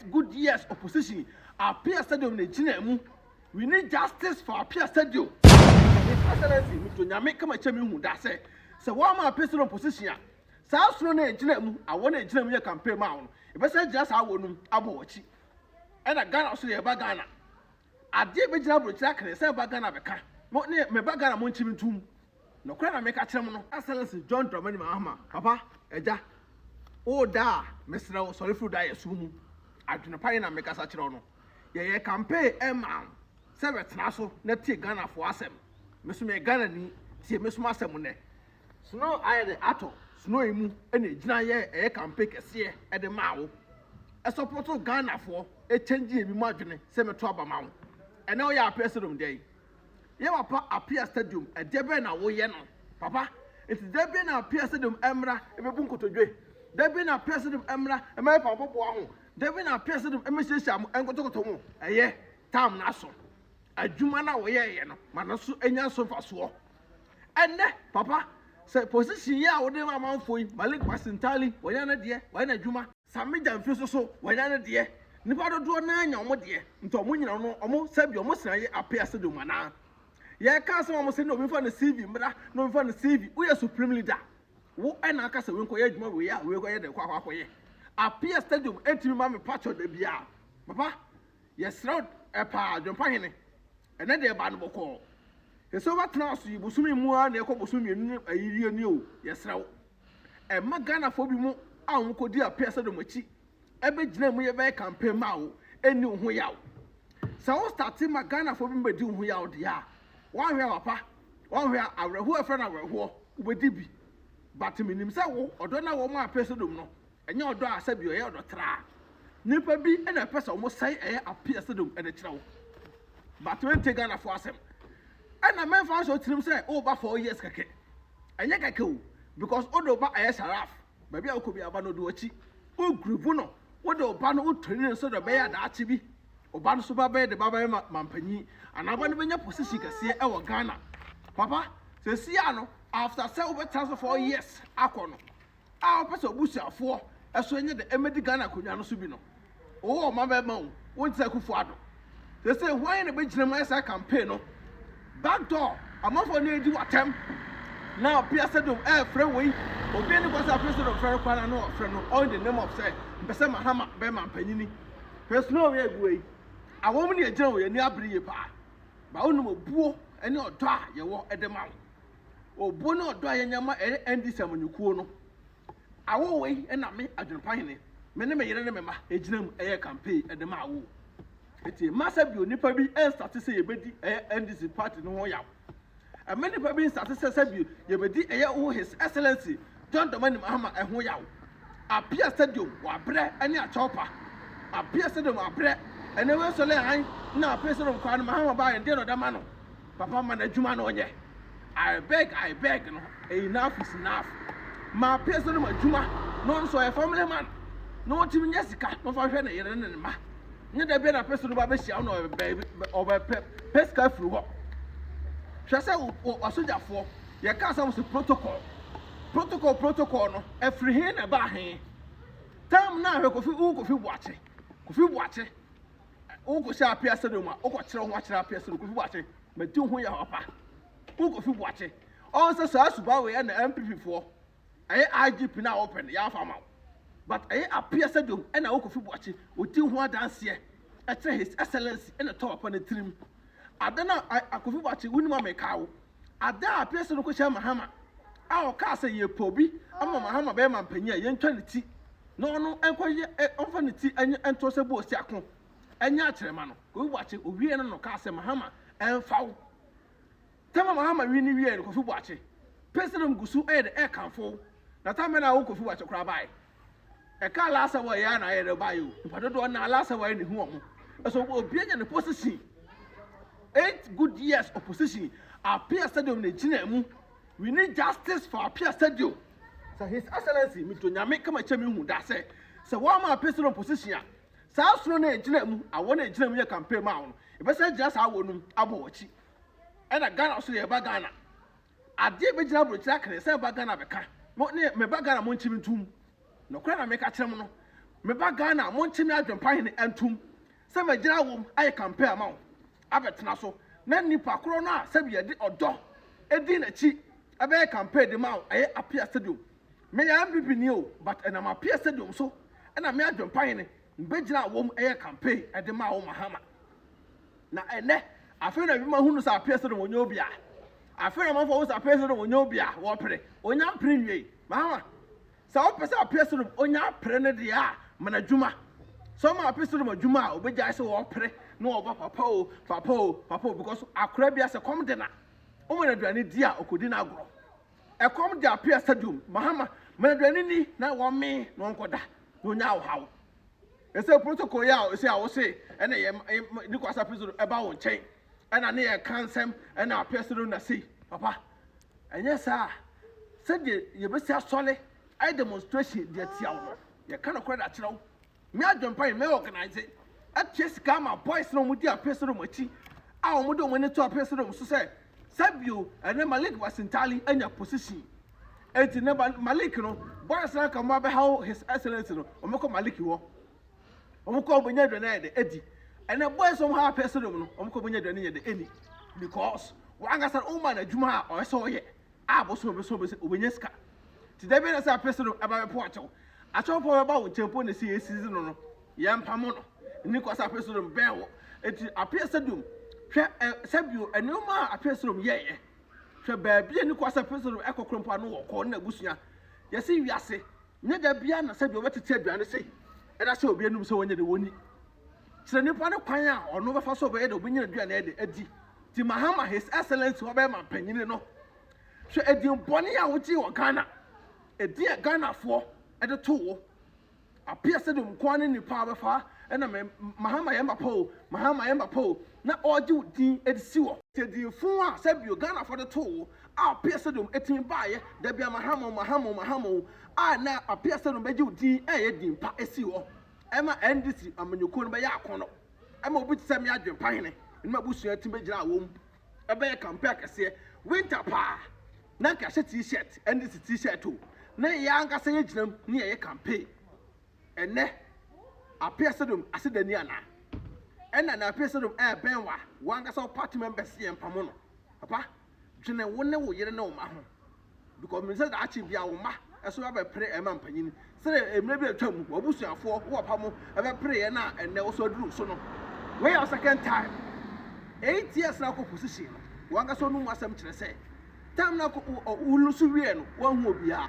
8 good years opposition, Appiah Stadium na gyina mu. We need justice for Appiah Stadium. His Excellency, mito Nyame kama kyɛ mi hu da sɛ wɔn ama Appiah Stadium position a, saa soro na egyina mu, awɔ na egyina mu yɛ campaign ma wɔn, ebɛsɛ gyina saa awɔ no mu abɔ wɔn akyi. Ɛna Ghana so yɛ ba Ghana adeɛ bɛgyina aburokyire akene sɛ ba Ghana bɛka mo ne mɛ ba Ghana mo nkyim ntum. Nɔkora na meka kyerɛ mo no. Excellency John Dramani Mahama, papa ɛgya o da a, mesrɛ wo, sɔre firi da yɛ so mu adwene pa yi na mekasa kyerɛ wo no. Yɛyɛ campaign ɛma wo sɛ bɛtena so na tie Ghanafoɔ asɛm. Me so meyɛ Ghana ni, tie me so asɛm. Nnɛ snow ayɛ de atɔ, snow yi mu ɛna egyina yɛ ɛyɛ campaign kɛseɛ ɛde maa wo, ɛsɔpɔtɔ Ghanafoɔ, ɛkyɛngye ebi mu adwene sɛ mɛto aba ma wo. Ɛnɛ woyɛ Appiah Stadium deɛ yi, yɛ papa Appiah Stadium ɛdeɛ bɛn na woyɛ no, papa? Nti deɛ bɛn na Appiah Stadium ɛmra ɛbɛbu nkotodwe? Deɛ bɛn na Appiah Stadium ɛmra ɛmɛ fa ɔbɔboa ho? Deɛ bɛn na Appiah Stadium ɛmɛhyiahyia mo ɛnkotokoto mo? Ɛyɛ tam n'aso adwuma na wɔyɛɛyɛ no ma no so anya so mfasoɔ. Ɛnɛ papa, sɛ position yi a wɔde ma amanfoɔ yi, Malik Basintale wɔnyɛ ne deɛ, wɔyɛ n'adwuma. Sammy Gyamfi nso so wɔnyɛ ne deɛ. Nipa dodoɔ naa nya wɔn deɛ, nti wɔn nyina no wɔn sɛbi wɔn sena yɛ Appiah Stadium anaa yɛka asɛm a wɔn sɛ na obi fa ne CV mmra, na obi fa ne CV. Woyɛ supreme leader, wo ɛna aka sɛ wei nkɔyɛ adwuma wei a, wei nkɔyɛ de kɔ akɔ akɔyɛ Appiah Stadium. Ɛntumi ma me patro da bia. Papa, yɛsrɛ ɛpaa adwempa hene, ɛnɛ deɛ ɛba no bɔkɔɔ. Yɛsɛ wobɛtena so yi bosome mu a na ɛkɔ bosome 2 ne ayirie ni o. Yɛsrɛ wo, ɛma Ghanafoɔ bi mu a wɔn kɔdi Appiah Stadium akyi ɛbɛgyina mu yɛbɛyɛ campaign ma wo ɛni wo ho yaw. Sɛ wo start ma Ghanafoɔ bi bɛdi wo ho yaw deɛ a, wɔahwɛ a papa, wɔahwɛ a awerɛhoɔ ɛfrɛ no awerɛhoɔ wobɛdi bi. But menim sɛ wo ɔdɔ no a wɔn Appiah Stadium no, ɛnyɛ ɔdɔ a sɛbi ɔyɛ ɔdɔ traa. Nipa bi ɛna ɛpɛ sɛ wɔn sɛe ɛyɛ Appiah Stadium ɛde kyerɛ wo, but wɔnte Ghanafoɔ asɛm. Ɛna mɛmfa nhyɛ tirim sɛ ɔreba 4 years kɛkɛ, ɛnyɛ kɛkɛ o, because wode ɔba ɛyɛ sharaf baabi a wokɔ bi aba no, ɔde w'akyi wogurivu no, wode ɔba no wotɔni no sɛ de ɔbɛyɛ adaakye bi ɔba no so ba bɛyɛ de ba bɛyɛ mampanyin anaa ɔba no bɛnya position kɛseɛ ɛwɔ Ghana. Papa, sɛsi a no, after sɛ wobɛtena so 4 years akɔ no a, wopɛ sɛ obusuafoɔ ɛso nyɛ de ɛmɛdi Ghana akonnwa no so bi no, owó ɔma bɛma wo. Wonte sɛ Akufo Addo sɛsɛ hwan na bɛgyina mu ayɛ saa campaign no back door? Amanfoɔ no edi watɛm na Appiah Stadium ɛɛfrɛ wei, obi ani kɔ sɛ Appiah Stadium frɛ no kwan na no ɔfrɛ no all in the name of sɛ mpɛ sɛ Mahama bɛma mpanyini. Hwɛ snow yɛ egu yi, awɔn mu ne yɛgyina wɔ yɛn ani abere yie paa ba. Wonim obuo ne ɔdɔ a yɛwɔ ɛde ma wo, obuo ne ɔdɔ a yɛnya ma ɛyɛ NDC amanyɔkuo no. Awɔ wei ɛna me adwempa hene, me ne me yere ne me ma egyina mu ɛyɛ campaign ɛde ma awo. Eti masa bio, nipa bi ɛnsate sɛ yɛbɛdi ɛyɛ NDC party no ho yaw. Ɛmɛ nipa bi nsate sɛ bio yɛbɛdi ɛyɛ wo His Excellency John Dramani Mahama ɛho yaw. Appiah Stadium wabrɛ ɛne akyɛwpa. Appiah Stadium abrɛ ɛne wei sɔlɛ han na Appiah Stadium kwan no. Mahama baa yɛn deɛ na ɔda ma no. Papa, ma n'adwuma no ɔnyɛ. I beg, I beg no, enough is enough. Ma Appiah Stadium adwuma na ɔno nso ɔyɛ family man na ɔntumi nyɛ sika na ɔfa hwɛ ne yere ne ne ma. Nye da bia na Appiah Stadium ba bɛhyia wo na ɔbɛ ɔbɛpɛ pɛ sika firi hɔ. Hwɛ sɛ asogyafoɔ yɛka asɛm sɛ protocol, protocol, protocol no ɛfiri he na ɛbaa he tam na ahwɛ. Kofi wo, Kofi Boakye, Kofi Boakye, wokɔhyɛ Appiah Stadium a, wokɔkyerɛ ho akyerɛ Appiah Stadium. Kofi Boakye, madi wo ho yɛ papa. Wo Kofi Boakye, ɔn sɛ saa suba wei ɛna NPP foɔ ɛyɛ IGP na wɔpɛ no yɛafa ma wo, but ɛyɛ Appiah Stadium ɛna wo Kofi Boakye odi ho adanseɛ ɛkyerɛ His Excellency ɛna tɔ papa ne tirim ada na Kofi Boakye wonim a meka wo ada a Appiah Stadium kɔhyɛ Mahama a ɔkaa sɛ yɛpɛ obi ama Mahama bɛyɛ mampanyin a yɛntwa ne ti na ɔno nkɔyɛ ɛ ɔmfa ne ti ɛnyɛ ɛntɔ sɛ bɔɔsi ako ɛnyɛ akyerɛma no. Kofi Boakye owie no kaa sɛ Mahama ɛmfa wo tɛma. Mahama wi ne wie no, Kofi Boakye president gu so ɛyɛ de ɛɛkanfo na tama na wo Kofi Boakye koraa baeɛ ɛka laasa wɔ yɛ na ayɛ de baeɛ o. Nipa dodoɔ na laasa wɔ yɛ ne hu ɔmo ɛso obi anya ne position. 8 good years opposition, Appiah Stadium na gyina mu. We need justice for Appiah Stadium. Sɛ His Excellency, mito Nyame kama kyɛ mi hu da sɛ wɔn ama Appiah Stadium position a, saa soro na egyina mu, awɔ na egyina mu yɛ campaign ma wɔn, ebɛsɛ gyina saa awɔ no mu abɔ wɔn akyi. Ɛna Ghana so yɛ ba Ghana adeɛ bɛgyina aburokyire akene sɛ ba Ghana bɛka mo ne mɛ ba Ghana mo nkyim ntum. Nɔkora na meka kyerɛ mo no. Meba Ghana a, monkye me adwempa hene ntom sɛ magyina wom ayɛ campaign ama wo abɛtena so na nnipa korɔ no a sɛbi yɛde ɔdɔ di n'akyi ɛbɛyɛ campaign de ma wo ɛyɛ Apia Stadium. Meyɛ NPP ni o, but ɛnam Apia Stadium so ɛna me adwempa hene mbɛgyina wom ɛyɛ campaign ɛde ma wo, Mahama. Na ɛnɛ afei na ebi ma hunu sɛ Apia Stadium onye obi a afei na amanfoɔ ho sɛ Apia Stadium onye obi a wɔpere onya mpere nwie. Mahama, sɛ wopɛ sɛ Apia Stadium onya apere no deɛ a, ma no adwuma. Sɛ ɔma Apia Stadium adwuma a, obɛgyae sɛ wɔpere na wɔba papa o, papa o, papa o, because akora bi asɛ kɔm de na woma no aduane di a, ɔkɔdi no agorɔ. Ɛkɔm de Apia Stadium. Mahama, ma no aduane ni na wɔmee na wɔnkɔda na onya ɔhaw. Ɛsɛ protocol yi a ɛsɛ a wɔse ɛna yɛ ne kwasa Apia Stadium ɛba wo nkyɛn ɛna ne yɛ ka nsɛm ɛna Apia Stadium na sei. Papa, ɛnyɛ saa sɛdeɛ yɛbɛsi asɔle ayɛ demonstration deɛ tia wo no, yɛka no korɛ da kyerɛ wo. Me adwempa yi, mɛ organize atua sika ama boys na wɔn di Apia Stadium akyi a wɔn de wɔn ani to Apia Stadium so sɛ sɛbio ɛnɛ Malik Basintale anya position eti ne Malik no, boys na ka wɔn abɛhaw His Excellence no, wɔn kɔ Malik hɔ, wɔn kɔ wɔn nya aduane ayɛ de edi. Ɛnɛ boys wɔn ha Apia Stadium no, wɔn kɔ wɔn nya aduane yɛ de eni because wɔn ankasa wɔn ma n'adwuma a ɔyɛ sɛ ɔyɛ a bosom bɛsɛ ɔbɛsɛ ɔbɛnya sika ti dɛbi na sɛ Apia Stadium ɛba bɛpo akyɛw akyɛwfoɔ bɛba wɔn nkyɛn po na esi esisi no, yɛn mpamo no ne kɔ sɛ Apia Stadium bɛn wɔ eti Apia Stadium. Hwɛ, ɛ sɛbio nneɛma a Apia Stadium yɛɛyɛ, hwɛ baabi a ne kɔ sɛ Apia Stadium ɛkɔ koro mpo ano wɔ kɔ ne n'abusua. Yɛsi wiase nyɛ da bia na sɛbio wɔbɛtete aduane sei ɛda sɛ obi anum sɛ wɔnyɛ de wɔni kyerɛ nipa no kwan a ɔno bɛfa so ɔbɛyɛ de ɔbɛnya aduane ɛde adi. Ti Mahama, His Excellence, wɔbɛyɛ ma panyin no, hwɛ edin bɔne a wogye wɔ Ghana, edin a Ghanafoɔ ɛde to wo. Apia Stadium nko ara ne nipa a bɛfa ɛna mɛ Mahama yɛn papa o, Mahama yɛn papa o, na ɔregye wo din ɛde si hɔ. Sɛ din fun a sɛbio Ghanafoɔ de to wo a Apia Stadium etimi baayɛ dabi a Mahama o, Mahama o, Mahama o, a na Apia Stadium bɛgye wo din ɛyɛ din pa esi hɔ ɛma NDC amanyɔkuo no bɛyɛ akɔnɔ ɛma obi te sɛ me adwempa hene ne m'abusua ti bɛgyina awɔ mu ɛbɛyɛ campaign akɛseɛ. Winter paa na nka hyɛ T-shirt, NDC T-shirt o, na yɛ ankasa yɛ gyina mu ne yɛyɛ campaign. Ɛnɛ Apia Stadium asedani ana ɛna na Apia Stadium ɛɛbɛn wa wɔn ankasa wɔ party members yɛ mpamo no. Papa, dwene wo ne wo yere ne wo ma ho because mi sɛ daakye bia wo ma ɛso abɛpere ɛma mpanyin sɛdeɛ mmerɛ bi atwa mu wɔabusuafoɔ wo papa mo ɛbɛpere yɛn a ɛnɛ wo so aduru so no. Wei yɛ second time, 8 years na akɔ position no. Wɔn ankasa ɔnum asɛm kyerɛ sɛ time na wo lose wie no, wɔn ho obiara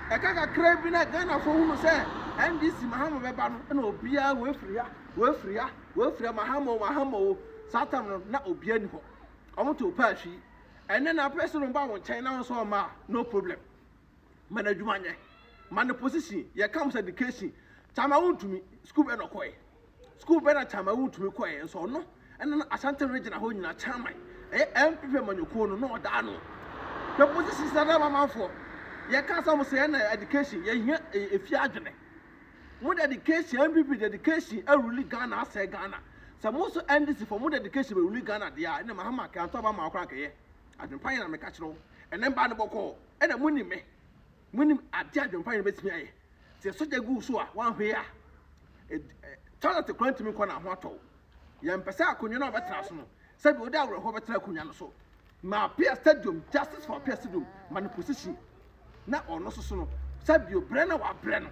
ɛka kakra bi na Ghanafoɔ hunu sɛ NDC Mahama bɛba no, ɛna obiara wɔafiri ha, wɔafiri ha, wɔafiri ha, Mahama o, Mahama o. Saa time no na obiara ni hɔ, wɔn to pa ahwi. Ɛnɛ na apɛ sɛ no ba wɔn nkyɛn na wɔn nso ɔma a, no problem. Ma no adwuma nyɛ, ma no position. Yɛ comes education, Chairman Wontumi school bɛ na ɔkɔɛ, school bɛ na Chairman Wontumi kɔɛ nso ɔno ɛna na Ashanti Region hɔ nyinaa chairman ɛyɛ NPP amanyɔkuo no na ɔda ano. Hwɛ position sɛ dɛ mamanfoɔ yɛka sɛ mo sɛ yɛn education yɛhia efie adwene. Mo de education, NPP de education arule Ghana asɛe Ghana. Sɛ mo nso NDC fo mo de education bɛrule Ghana deɛ a, ɛna Mahama kɛntɔ aba ma akora nkɛyɛ adwempa yɛn na meka kyerɛ wo. Ɛnɛ mbaa no bɔkɔɔ ɛna mo nim me, mo nim ade adwempa yɛn bɛtumi ayɛ sɛ sogya gu so a wanhwɛ a toilet kora ntumi nkɔ na ho atɔ wo. Yɛn mpɛ sɛ akonnwa no a ɔbɛtena so no sɛbi wode awerɛhoɔ bɛtena akonnwa no so. Ma Apia Stadium, justice for Apia Stadium. Ma no position na ɔno soso no sɛbi brɛ na wabrɛ no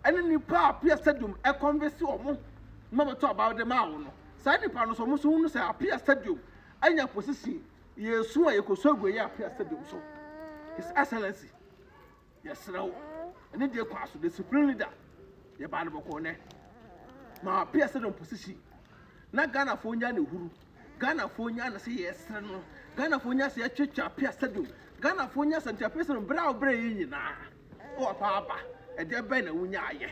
ɛne nipa a Apia Stadium ɛconvince ɔmo ma bɛtɔ aba de maa wo no. Saa nipa no so ɔmo nso hunu sɛ Apia Stadium anya position, yɛsu a yɛkɔsu agu ɛyɛ Apia Stadium so. His Excellency, yɛsrɛ wo, ɛne deɛ kɔ aso the supreme leader, yɛbaa no bɔkɔɔ nɛ ma Apia Stadium position na Ghanafoɔ nya ne huru, Ghanafoɔ nya ne sɛ yɛsrɛ no, Ghanafoɔ nya sɛ yɛtwetwe Apia Stadium, Ghanafoɔ nya sɛ nti Apia Stadium berɛ a wobrɛ yɛ nyinaa wɔ pa aba ɛdeɛ bɛn na wonya ayɛ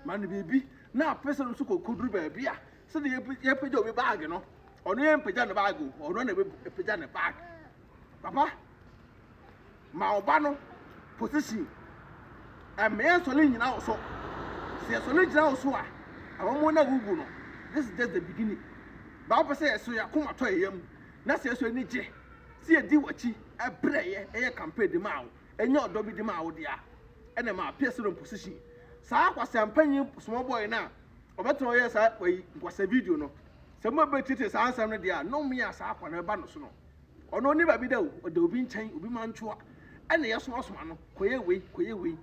ma no biribi na Apia Stadium nso kɔkɔduru baabi a sɛdeɛ yɛpagya obi baage no, ɔno yɛ mpagya ne baage o, ɔno na ɛpagya ne baage. Papa, ma ɔba no position, ɛmɛ nsɔle nyina wo so. Sɛ yɛsɔle gyina wo so a, awɔmo na wugu no. This is just the beginning. Baa wopɛ sɛ yɛso yɛ akoma tɔ yɛ yam na sɛ yɛso ani gye sɛ yɛdi w'akyi ɛbrɛ yɛ ɛyɛ campaign de maa wo, ɛnyɛ ɔdɔ bi de maa wo deɛ a, ɛna ma Apia Stadium position. Saa kwasiampanyin small boy no a ɔbɛtena ɔyɛ saa wayi nkwasa video no, sɛ mo bɛtete saa nsɛm no deɛ a, nnome a saa akwa no ɛba no so no, ɔno ɔni baabi da o, ɔda obi nkyɛn, obi mantwoa, ɛna yɛsomasoma no, kɔyɛ wei, kɔyɛ wei.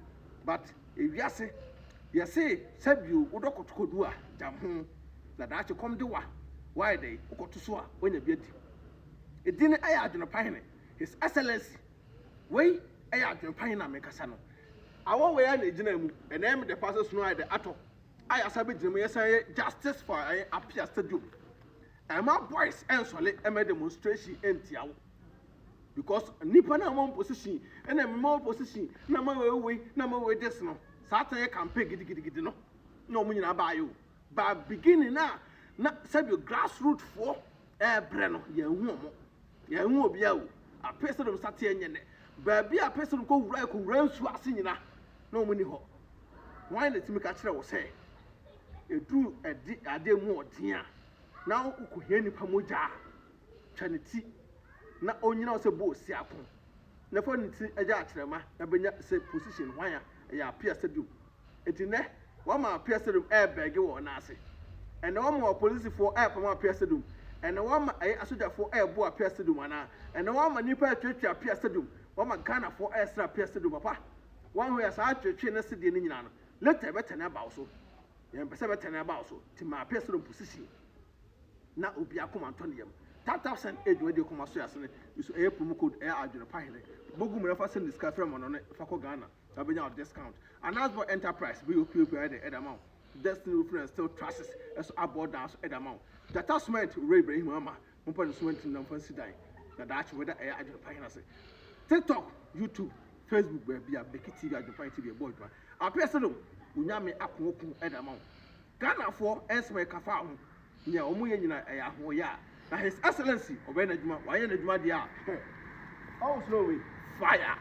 But ewiase, yɛse sɛbio wodɔ kɔtɔkɔdu a, gyam ho, na daakye kɔm de wa, wayɛ dɛ, wokɔto so a, woanya bi adi. Edin no ɛyɛ Adwenepa Hene, His Excellency. Wei ɛyɛ Adwenepa Hene a mekasa no. Awɔ wei a na egyina mu, ɛna ɛyɛ me dɛ paa sɛ snow ayɛ dɛ atɔ, a yɛasa bɛgyina mu, yɛsan yɛ justice for ɛyɛ Apia Stadium. Ɛma boys ɛnsɔle ɛmɛ demonstration ɛntia wo. Because nipa na wɔn position, ɛna mma wɔn position, na ma wei wei, na ma wei this no, saa tan yɛ campaign gidigidigidi no, na wɔn nyinaa baayɛ o. Ba beginning na sɛbi grassroot foɔ ɛɛbrɛ no, yɛn hu wɔn, yɛn hu obiara o. Apia Stadium sateɛ nyɛ nɛ. Baabi a Apia Stadium kɔ wura, kɔ wura nsuo ase nyina, na wɔn ni hɔ. Wɔn na tumi ka kyerɛ wɔ sɛ, eduru ɛdi adeɛ mu ɔden a, na wokɔ nipa mogya a, twa ne ti na onyina sɛ bɔ osi ako na fa ne ti agya akyerɛma na bɛnya sɛ position hwan a ɛyɛ Apia Stadium. Eti nɛ wɔma Apia Stadium ɛɛbɛɛge wɔ n'ase, ɛnɛ wɔma apolisifoɔ ɛɛpam Apia Stadium, ɛnɛ wɔma ɛyɛ asogyafoɔ ɛɛbo Apia Stadium anaa, ɛnɛ wɔma nipa ɛtwetwe Apia Stadium, wɔma Ghanafoɔ ɛɛsrɛ Apia Stadium. Papa, wɔn ho yɛ saa atwetwe ne sedeɛ ne nyinaa no, later ɛbɛtɛne aba wo so. Yɛn mpɛ sɛ ɛbɛtɛne aba wo so, ti ma Apia Stadium position na obi akoma ntɔ ne yam. Tap Tap Send edwuma di kɔma so yɛ asene nso ɛyɛ promo code ɛyɛ Adwene Hene bogu mu na fa send sika fɛ mo no ne fa kɔ Ghana na bɛnya wo discount. Anasbo Enterprise bɛyɛ opiopio ayɛ de ɛda ma wo. Destiny Roofing and Steel Trusses ɛso abɔ dan so ɛda ma wo. Jata Cement, Owura Ibrahim ama mompa ne cement nam fa nsi dan na daakye wɛda ɛyɛ Adwene Pa Hene ase. TikTok, YouTube, Facebook, baabi a Beki TV, Adwene Pa Hene TV ɛbɔ adwuma. Apia Stadium, Onyame akooko ɛda ma wo. Ghanafoɔ ɛnsɛm ɛka fa ho nea wɔn yɛ nyinaa ɛyɛ ahoɔyɛ a, na His Excellency ɔbɛyɛ n'adwuma, wayɛ n'adwuma deɛ a, ɔwɔ slow way fire.